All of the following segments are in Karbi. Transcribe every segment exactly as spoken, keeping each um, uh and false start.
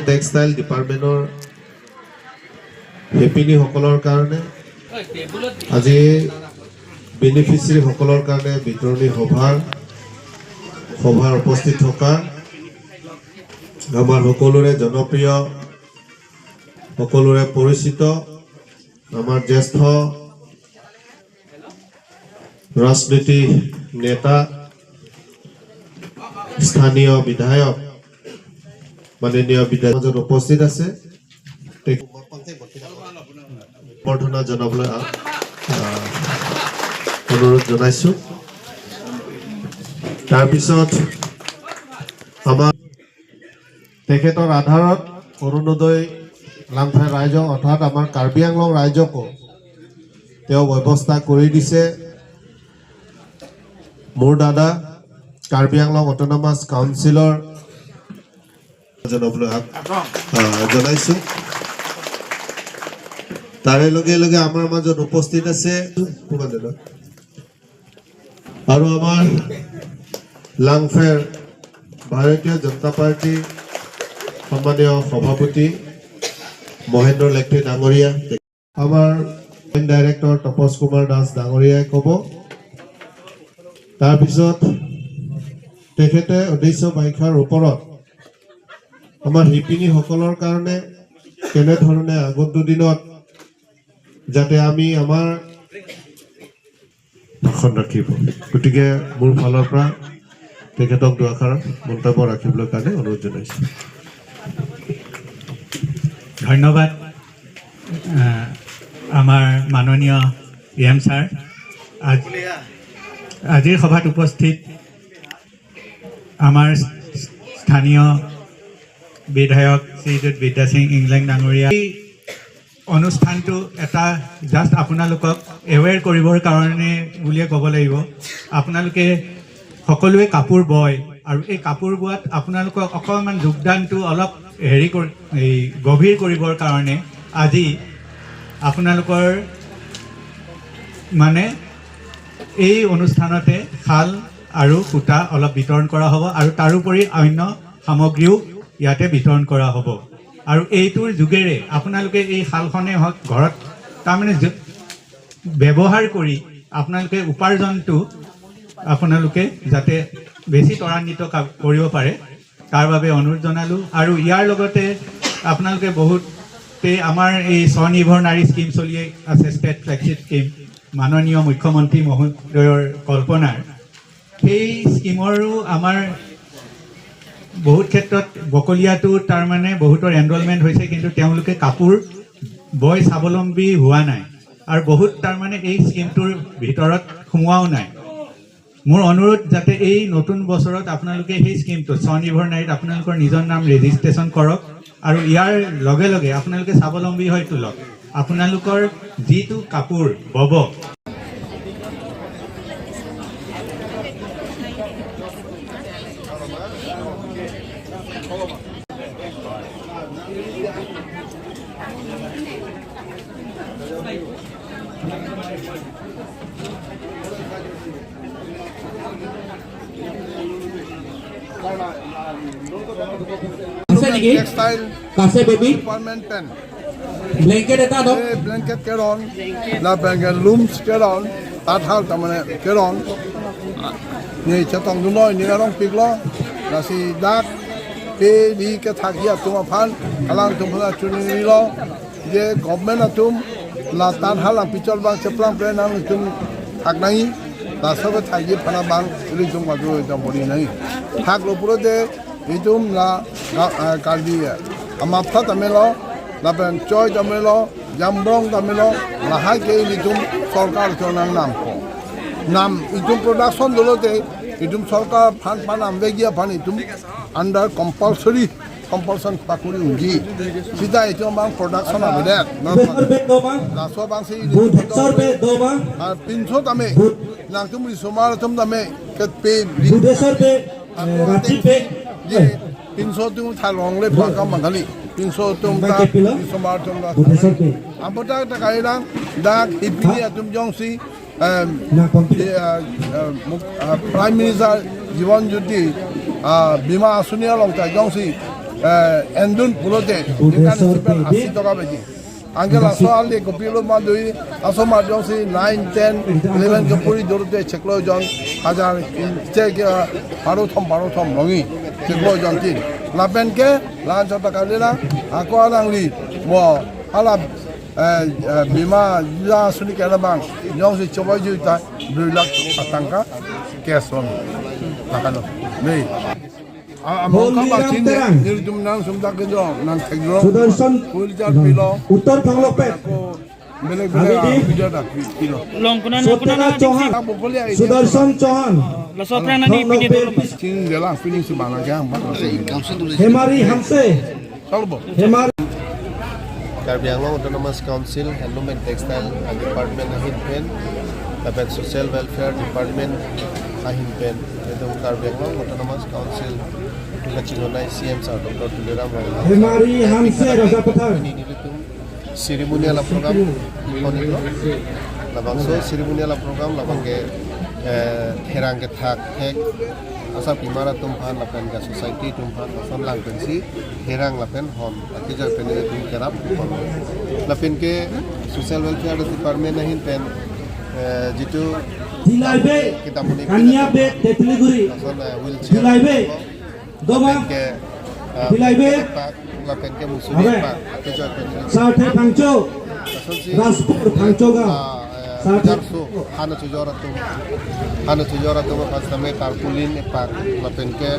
টেক্সটাইল ডিপাৰ্টমেণ্টৰ শিপিনীসকলৰ কাৰণে আজি বেনিফিচিয়াৰীসকলৰ কাৰণে বিতৰণী সভাৰ সভাৰ উপস্থিত থকা আমাৰ সকলোৰে জনপ্ৰিয়, সকলোৰে পৰিচিত আমাৰ জ্যেষ্ঠ ৰাজনীতি নেতা, স্থানীয় বিধায়ক, মাননীয় বিধায়ক এজন উপস্থিত আছে, তেখ- সম্বৰ্ধনা জনাবলৈ আ-, আ, অনুৰোধ জনাইছো। তাৰপিছত আমাৰ তেখেতৰ আধাৰত অৰুণোদয় লাংফেৰ ৰাইজক, অৰ্থাৎ আমাৰ কাৰ্বি আংলং ৰাইজকো তেওঁ ব্যৱস্থা কৰি দিছে। মোৰ দাদা কাৰ্বি আংলং অট'নমাছ কাউন্সিলৰ জনাবলৈ আ-, আহ, জনাইছো। তাৰে লগে লগে আমাৰ মাজত উপস্থিত আছে আৰু আমাৰ লাংফেৰ ভাৰতীয় জনতা পাৰ্টি সন্মানীয় সভাপতি মহেন্দ্ৰ লেকটে ডাঙৰীয়া, আমাৰ ডাইৰেক্টৰ তপস কুমাৰ দাস ডাঙৰীয়াই ক'ব। তাৰপিছত তেখেতে উদ্দেশ্য বাখ্যাৰ ওপৰত আমাৰ শিপিনীসকলৰ কাৰণে কেনেধৰণে আগন্তুক দিনত যাতে আমি আমাৰ ভাষণ ৰাখিব। গতিকে মোৰ ফালৰ পৰা তেখেতক দুআষাৰ মন্তব্য ৰাখিবলৈ কাৰণে অনুৰোধ জনাইছো। ধন্যবাদ, আহ, আমাৰ মাননীয় ই এম ছাৰ। আজ-, আজিৰ সভাত উপস্থিত আমাৰ স্থানীয় বিধায়ক শ্ৰীযুত বিদ্যা সিং ইংলেং ডাঙৰীয়া। এই অনুষ্ঠানটো এটা জাষ্ট আপোনালোকক এৱেৰ কৰিবৰ কাৰণে বুলিয়ে ক'ব লাগিব। আপোনালোকে সকলোৱে কাপোৰ বয় আৰু এই কাপোৰ বোৱাত আপোনালোকক অকণমান যোগদানটো অলপ হেৰি কৰি, এই গভীৰ কৰিবৰ কাৰণে আজি আপোনালোকৰ মানে এই অনুষ্ঠানতে শাল আৰু সূতা অলপ বিতৰণ কৰা হ'ব আৰু তাৰোপৰি অন্য সামগ্ৰীও ইয়াতে বিতৰণ কৰা হ'ব। আৰু এইটোৰ যোগেৰে আপোনালোকে এই শালখনে হওক ঘৰত তাৰমানে য-, ব্যৱহাৰ কৰি আপোনালোকে উপাৰ্জনটো আপোনালোকে যাতে বেছি ত্বৰান্বিত কা-, কৰিব পাৰে, তাৰ বাবে অনুৰোধ জনালোঁ। আৰু ইয়াৰ লগতে আপোনালোকে বহুতেই আমাৰ এই স্বনিৰ্ভৰ নাৰী স্কিম চলি আছে, ষ্টেট ফ্লেগশ্বিপ স্কিম, মাননীয় মুখ্যমন্ত্ৰী মহোদয়ৰ কল্পনাৰ, সেই স্কিমৰো আমাৰ বহুত ক্ষেত্ৰত বকলীয়াটো তাৰমানে বহুতৰ এনৰলমেণ্ট হৈছে, কিন্তু তেওঁলোকে কাপোৰ বৈ স্বাৱলম্বী হোৱা নাই আৰু বহুত তাৰমানে এই স্কিমটোৰ ভিতৰত সোমোৱাও নাই। মোৰ অনুৰোধ যাতে এই নতুন বছৰত আপোনালোকে সেই স্কিমটো স্বনিৰ্ভৰ নাৰীত আপোনালোকৰ নিজৰ নাম ৰেজিষ্ট্ৰেশ্যন কৰক আৰু ইয়াৰ লগে লগে আপোনালোকে স্বাৱলম্বী হৈ তোলক। আপোনালোকৰ যিটো কাপোৰ বব, আছে নেকি? Textile আছে, বেবী? Department pen. Blanket এটা দিয়ক। এই blanket কেৰণ, lapen ke looms কেৰণ, তাঁতশাল তাৰমানে কেৰণ. Ni chetong dunoi, ni arong piklo, lasi dak, pe di kethakji atum aphan, alangtum aphan chunirilo, je government atum la tathal nangpichot abang cheplang pen nangtum thak nangji, laso kethakji aphan abang ilitum kadu jambori nangji. Thaklo pulote itum la ga-, ah, Karbi, ah, Amapha tame lo, lapen Choi tame lo, Jambrong tame lo, lahai ke ilitum sorkar chonang nampo. Nam itum production dolote, itum sorkar aphan, aphan namvekji aphan itum under compulsory compulsion pakuri unji. Sita itum abang production avedet. Bhusor pe do bang. Laso abangsi Bhusor pe do bang. Ah, pinso tame. Bhut- Nangtum risomar atum tame ketpe. Bhusor pe, eh, rati pe. Ye, pinso atum thalong le pakam mangkali. Pinso atum ta, risomar atum ta. Bhusor pe. Ampo ta ta kailang, dak hipini atum jongsi, em, na konti. Ye, ah, ah, muk-, ah, Prime Minister Jeevan Jyoti, ah, Bima Asuni along ta jongsi, Eh, endun pulote, ningkan isi pen asi toka beji. Anke laso ali kopilo ma do-i, laso ma jongsi nine, ten, eleven kepuri dote chiklo jon, hajar, chek, eh, pharo thom, pharo thom longi, chiklo jon tin. Lapen ke, la-an chot ta kalilang, ako alangli, mo, hala, eh, eh, bima, ya suni ke labang, jongsi chobai jui ta, dui lakh atangka, cash longi. Lakano. Nei. A, a, Mongka Bachin, Terang. Nelitum nang sumdak kejo, nang thekdrong. Sudarshan, Kuiljar pilo. Uttar Phanglokpet. Ako, belek belek, Abhijit. A, video dak pi-, pilo. Long kunan, Satyana kunan, Chauhan. Ako bokoli ai. Sudarshan Chauhan. Laso aphrang nani pini Phanglokpet dolo. Chin jela, pini si bana kya, bana. Hemari Hanse. Kalbo. Hemari. Karbi Anglong Autonomous Council Handloom and Textile Department ahin pen, lapen Social Welfare Department ahin pen, itum Karbi Anglong Autonomous Council kachinghon C M Sir Doctor Tuliram Ronghang. Hemari Hanse Rajapathar. Ini, ini itum ceremonial program, labangso ceremonial program labang ke, eh, therang kethak thek asapimar atum aphan lapen ke society atum aphan lason lang pensi therang lapen hon akejoi pen itum kerap pon. Lapen ke Social Welfare Department ahin pen, eh, jitu Dilaibe, kita muni Kania be, Tetliguri. Lason, eh, wheelchair. Dilaibe. Lapen ke, eh, Dilaibe. Pak, lapen ke musuri Abe. Pak, akejoi pen. Sarthe Phangcho. Lasonsi, Raspur Phangchoga. Ah, eh, Sarthe. Ujar so, hana chojor atum. Hana chojor atum aphan sitame tarpaulin epak, lapen ke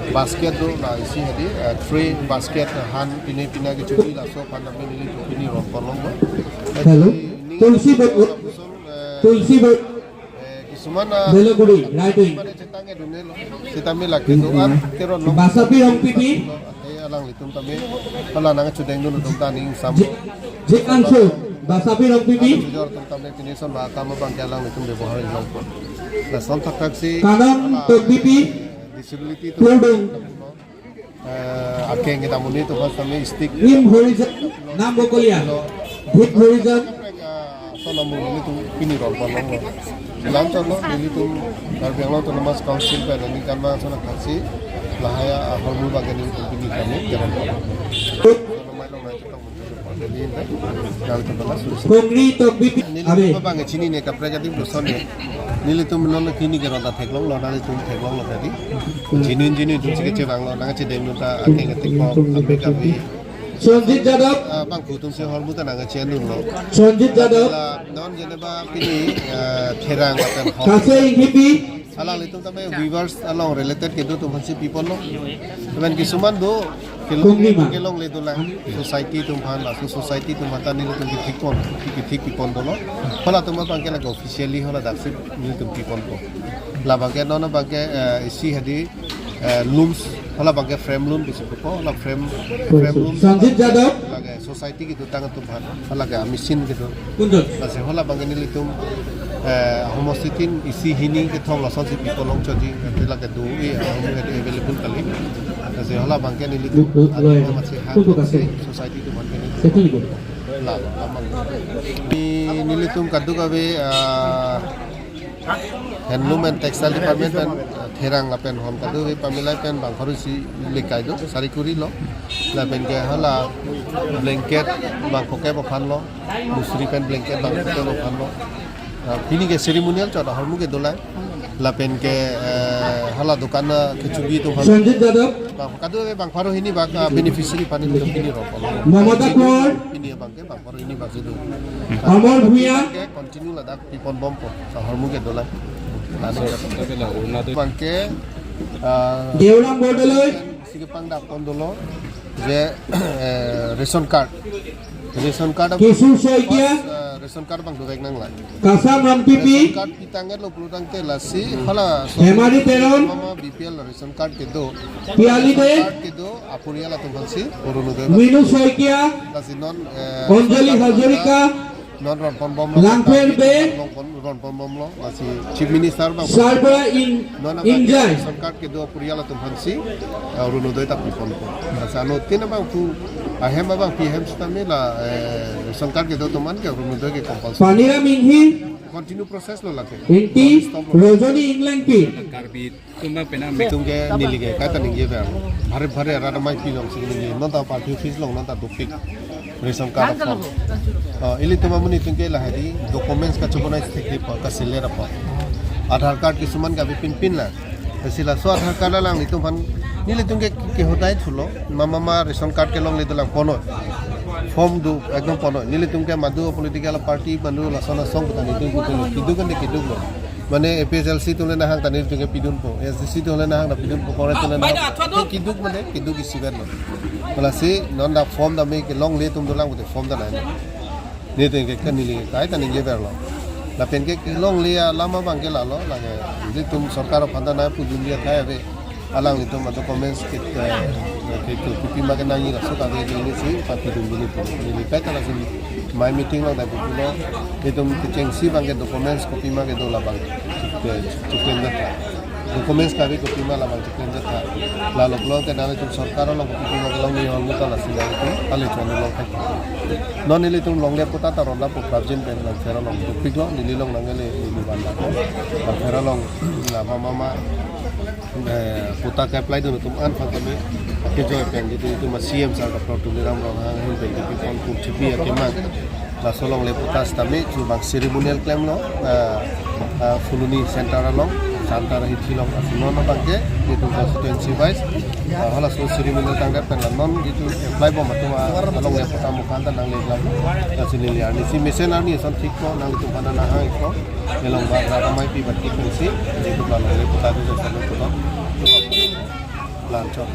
basket do, la isi hadi, eh, tray basket han pine pina kechuri laso aphan nelitum pini ron pon longpo. Hello. Ini Tulsi Bot. Eh, Tulsi Bot. Eh, kisuman, ah, Belaguri, right wing. Sitame lake do-an, teron long. Basapi Rongpipi. Eh, alanglitum tame, hala nangchedengdun atum ta ning sam. Je-, Jek Angso, Basapi Rongpipi. Chojor atum tame, pini son ba kam abang ke alanglitum bebohar longpo. Lason thakthak si, Kanon hala, Tokbipi. Disability atum. Purdung. Eh, akeng kita muni atum aphan sitame stick. Nim Horijan, Nam Bokolia, Dhit Horijan. Ason amu nelitum pini ron pon longlo. Lam chotlo, nelitum Karbi Anglong Autonomous Council pen ningkan ma ason akhasi, lahai ahormu abang ke nelitum pini kami, jalan. Kongri Tokbipi. Nelitum Abe. Abang chinine kaprek adim doson ne. Nelitum non kini ke ronta theklonglo, nelitum theklonglo tadi. Jinin jinin atum si kechevanglo, nangchedengdun ta akeng ketik ko, ape kapi. Sonjit Jadhav. Ah, bangphu atum si hormu ta nangchedengdunlo. Sonjit Jadhav. La non jeneba pini, ah, therang lapen hon. Kase Inghipi. Alanglitum tame weavers along related kedo atum aphansi piponlo. Lapen kisuman do, kelong, Kongni ma. Kelongle dolang. Society atum aphan, laso society atum aphan ta nelitum kethik pon, kethik pipon dolo. Halatum abang ke lake officially hala daksi nelitum piponpo. Labang ke non abang ke, eh, isi hadi, eh, looms, hala abang ke frame loom bisi pupo, hala frame, frame loom. Sanjit Jadhav. Lake society kedotang atum aphan, hala ke machine kedo. Kunjun. Lasi hala abang ke nelitum, eh, homostitin isi hini kethom lasonsi pipon longchotji, lake do-i, eh, available kali. Lasi hala abang ke nelitum, Lu-, lu-, atum masih kunjun hak kasih. Society atum aphan ke nelitum. Setting itu. La, la, aman. Ni, nelitum kadokave, ah, Handloom and Textile Department pen, ah, therang lapen hon kadokave pamilai pen bang pharo isi lekai do, sari kuri lo. Lapen ke hala blanket bang phokep aphan lo, musri pen blanket bang phokep aphan lo. Ah, pini ke ceremonial chot ahormu ke dolang. Lapen ke, eh, hala dokan, ah, kechubi atum aphan. Sanjit Jadhav. Bang, kadokave bang pharo hini bak, ah, beneficiary aphan nelitum pini ron pon. Mamata Kumar. Pini abang ke bang pharo hini bak situ. Amar Bhuyan. Ke continue ladak pipon bompo. Ahormu ke dolang. Abang ke, ah, Deoram Bordoloi. Si kepangdak pon dolo. Je, eh, ration card. Ration card. Kisu Saikia. Eh, ration card bang dovek nanglai. Kasam Rongpipi. Ration card pitang lo pulo tangte lasi, hala so Hemari Teron. Mama B P L ration card kedo. Piali de. Ration card kedo, apurial atum aphansi, Orunodoi. Minu Saikia. Lasi non, eh, Anjali Hazarika. Non ron pon bomlo. Langpher Bey. Ron pon, ron pon bomlo. Lasi Chief Minister bang. Sarbura In-, non abang Injai. Ration card kedo apurial atum aphansi, eh, Orunodoi ta piponpo. Lasi anuttin abangphu, ahem abang pi hem sitame la, eh, ration card kedo atum aphan ke Orunodoi ke compulsory. Paniram Inghi. Continue process lo lake. Ingti Rojoni Inglengpi. Karbi atum abang penang me. Itum ke neli ke kaita ningjever. Bhare bhare arat amei pi alongsi ningje. Non ta party office along non ta dopik. Ration card form. Oh, ilitum amonit itum ke lahai di documents kachobonai stik di pa kaseler apa. Aadhaar card kisuman kabi pinpin na. Lasi laso Aadhaar card alanglitum aphan nelitum ke kehodai thulo. Mama ma ration card kelongle dolang ponoi. Form do ekdom ponoi. Nelitum ke madu political party madu lason asong kutani itum kutani kiduk kan de kiduk lo. Mane A P H L C atum le nahang ta nelitum ke pidunpo. A S D C atum le nahang ta pidunpo. Congress atum le nahang. Ke kiduk mane kiduk isivet lo. Lasi non ta form ta me kelongle atum dolang pute form ta nai. Nelitum ke kan neli kaita ningjever lo. Lapen ke kelongle alam abang ke lalo lake. Nelitum sorkar aphan ta nai pudun dia kaya ave. Alanglitum documents ke, eh, ke, ke kopi ma kenangji laso kave ke neli si pati dun dun ipo. Neli kaita lasi mai meeting along ta pulo. Itum kechengsi abang ke documents kopi ma kedo labang ke, ke, keklem jatha. Documents kave kopi ma labang keklem jatha. Lalo pulo ke nanglitum sorkar along kopi ma kelongle hol muta lasi nanglitum ale chon along khai. Non nelitum longle puta ta ronda pu prabjin pen Langpher along dopik lo, neli along nangle neli van la ko. Langpher along la mama ma eh, puta ke-apply dun atum an aphan tame kejoi pen itum itum C M sir Doctor Tuliram Ronghang ahin pen itum pon pu chipi akemang. Laso longle puta sitame chubang ceremonial klem lo, eh, eh, Phuloni center along, center hithi along, lasi non abang ke itum constituency wise, eh, halaso ceremonial tangdet pen la non itum apply bom atum alongle puta mukhan ta nangle lam. Lasi neli arnisi mesen arni ason thik ko nanglitum aphan nahang ik ko. Elong ba ra amei pi bati pensi, itum la longle puta tu jasa lo puta. Lanchot.